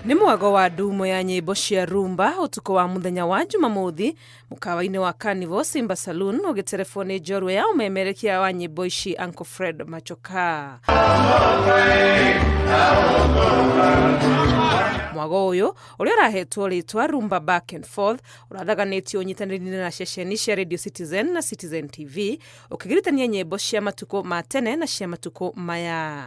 Nĩ mwago wa ndumo ya nyĩmbo cia rumba ũtukũ wa mũthenya wa Jumamothi mũkawa-inĩ wa Carnival Simba Saloon ũgĩterebwo nĩ njorua ya ũmemerekia wa nyĩmbo ici Uncle Fred Machoka. Mwago ũyũ ũrĩa ũrahetwo rĩtwa Rumba Back and Forth ũrathaganĩtio ũnyitanĩri-inĩ na ceceni cia Radio Citizen na Citizen TV ũkĩgiritania nyĩmbo cia matukũ ma tene na cia matukũ maya.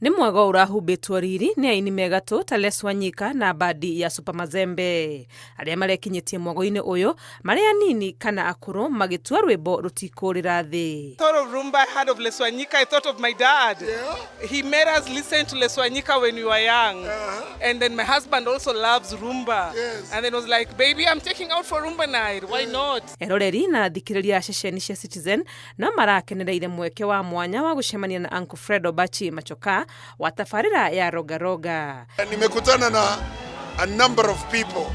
Nĩ mwago ũrahumbĩtwo riri nĩ aini me gatũ ta Les Wanyika na bandi ya Super Mazembe. Arĩa marekinyĩtie mwago-inĩ ũyũ marĩ anini kana akũrũ magĩtua rwĩmbo rũtikũrĩra thĩ. Thought of rumba, I heard of Les Wanyika, I thought of my dad. Yeah. He made us listen to Les Wanyika when we were young. And then my husband also loves rumba. Yes. And then was like, baby, I'm taking out for rumba night. Why not? Eroreri na athikĩrĩria a ceceni cia Citizen no marakenereire mweke wa mwanya wa gũcemania na Uncle Fred Obachi Machoka wa tabarĩra ya Roga Roga. Nimekutana na a number of people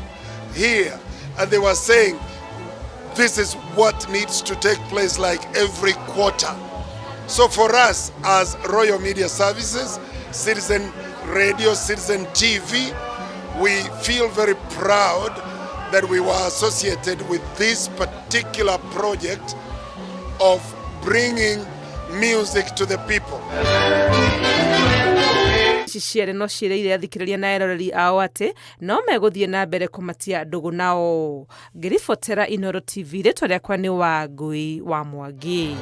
here and they were saying this is what needs to take place like every quarter. So for us as Royal Media Services, Citizen Radio, Citizen TV, we feel very proud that we were associated with this particular project of bringing music to the people. Ici cierĩ no ciĩrĩire athikĩrĩria na eroreri ao atĩ no megũthiĩ na mbere kũmatia ndũgũ nao. Ngĩribotera Inooro TV, rĩtwa rĩakwa nĩ Wangũi wa Mwangi.